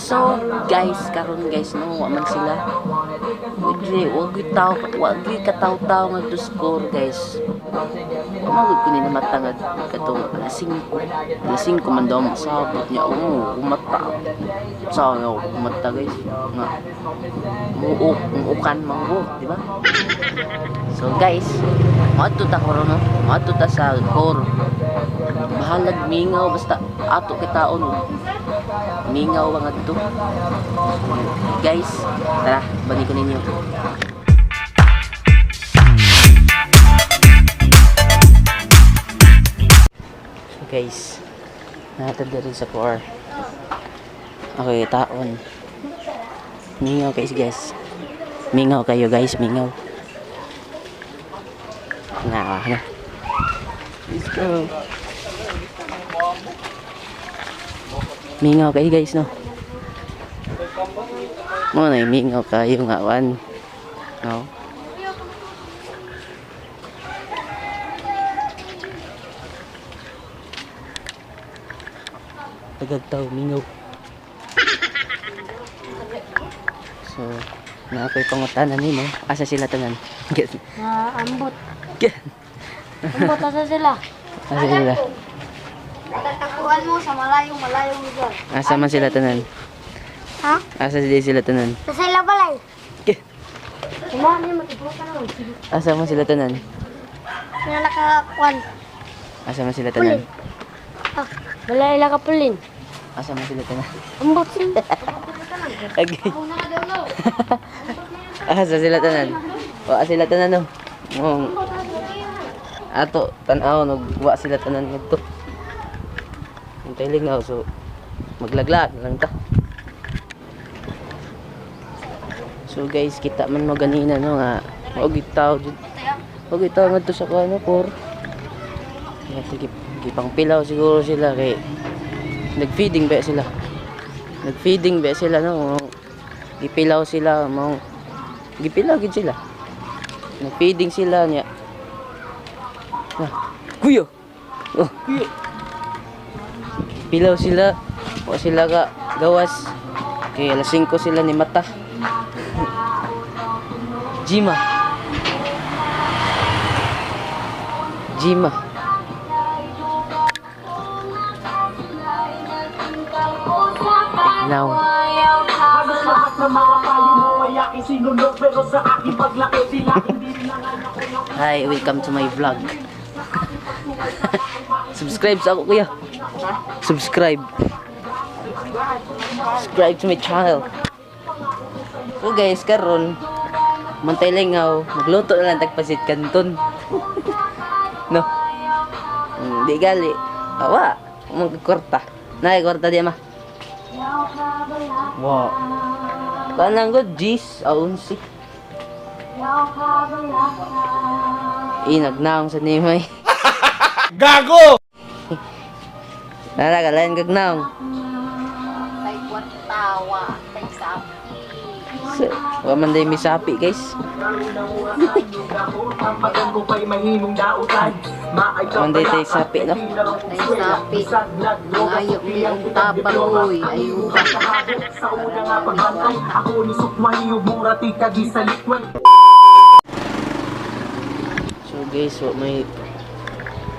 So guys, karon guys no, wa man sila. Wag wag gyud tao, wa gyud kataw-taw nga score, guys. Wa man gud ko ni namata nga katong alas 5. Alas 5 man daw masabot niya. Oo, kumata. Sa ako kumata, guys, nga muok, muukan manggo, di ba? So guys, moadto ta karon no. Moadto ta sa core. Bahalag mingaw, basta ato kitaon mingaw ba ngadto. Guys, tara, bani ko ninyo. So guys, natad rin sa core. Okay, taon. Mingaw guys, guys. Mingaw kayo, guys, mingaw. Na, na. Let's go. Mingaw kayo, guys, no? Mo na mingaw kayo nga wan. No? Tagag tao mingaw. So, na ako'y pangutanan nimo, asa sila tanan? Get. Na ambot. Get. Ambot asa sila. Asa sila? Tatakuan mo sa malayong malayong lugar. Asa man sila tanan? Ha? Asa sila sila tanan? Sa sila balay. Get. Kumain mo tibok ka naman. Asa man sila tanan? Sila nakakuan. Asa man sila tanan? Ah, balay ila kapulin. Asa man sila tanan? Ambot sila. Okay. Asa sila tanan? Wa sila tanan no. Mong ato tan-aw no, wa sila tanan ngadto. Ang lingaw, so maglaglag lang ta. So guys, kita man mo ganina no nga mao gyud tao jud. Mao gyud tao ngadto sa kuno por. Kaya sige, gipang pilaw siguro sila kay nagfeeding ba sila. Nagfeeding ba sila no. Gipilaw sila mo. Gipilaw gid sila. Nagfeeding sila niya. Ah, kuya. Oh, kuya. Pilaw sila. Wa sila ka gawas. Kay alas 5 sila ni mata. Jima. Jima. Now. Halos lahat ng mga payo mo ay aking sinunod, pero sa aking paglaki sila hindi na Hi, welcome to my vlog. Subscribe sa ako, kuya. Subscribe. Subscribe to my channel. So guys, karon mantay lingaw, magluto na lang tagpasit kanton. No. Di gali. Awa, magkorta. Nay, korta di ma. Wa. Kanang good G's, aunsi. Inagnaong sa nimay. Gago! Nara ka lain kag naong. Tay kwartawa, tay sapi. So, wa man day misapi, guys. Wa man day tay sapi no. Tay sapi. Ngayo mi ang tabang oy, ayuha. Sa una nga pagbantay, ako ni Sukmahi ug murati kagi sa likway. So guys, wa may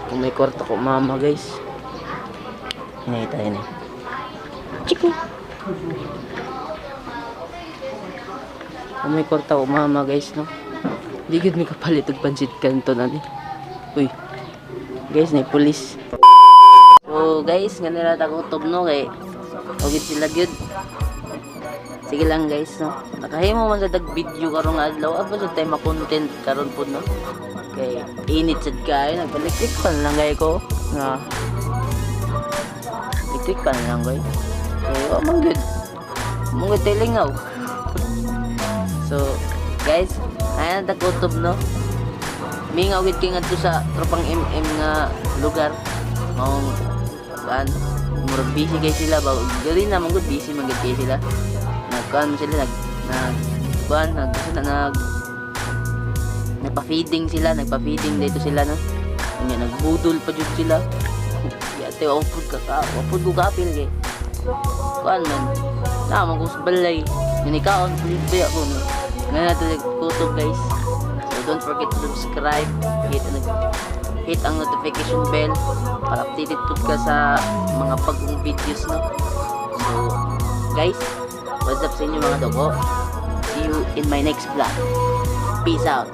kung may kwarta ko mama, guys. Hinay tayo na. Chico. Kung may kwarta ko mama, guys, no. Di gud mi kapalit og pansit kanton ani. Uy. Guys, nay pulis. So guys, nga nila ta gutom no kay og sila gyud. Sige lang, guys, no. Nakahimo man sa dag video karong adlaw, aba sa tayo ma-content karon pud no. Kay init sad kayo, nagpa-electric fan lang gay ko. Nga. Electric fan lang gay. So, oh, man good. Man good tayo. So, guys, ayan ta gutom no. Mingaw gid kay ngadto sa tropang MM nga lugar. Maong kuan, murag busy kay sila ba. Gali na man gud, busy man gud kay sila. Nagkuan man sila, nag nag kuan nag sila nag nagpa-feeding sila, nagpa-feeding dito sila no. Unya nagbudol pa jud sila. Yate wa pud ka wa pud ko kapil kay kuan man. Na man ko sa balay. Nikaon libre ako, no. Nga na kutob, guys. So don't forget to subscribe, hit ang notification bell para updated pud ka sa mga bagong videos, no. So guys, what's up sa inyo, mga dugo? See you in my next vlog. Peace out.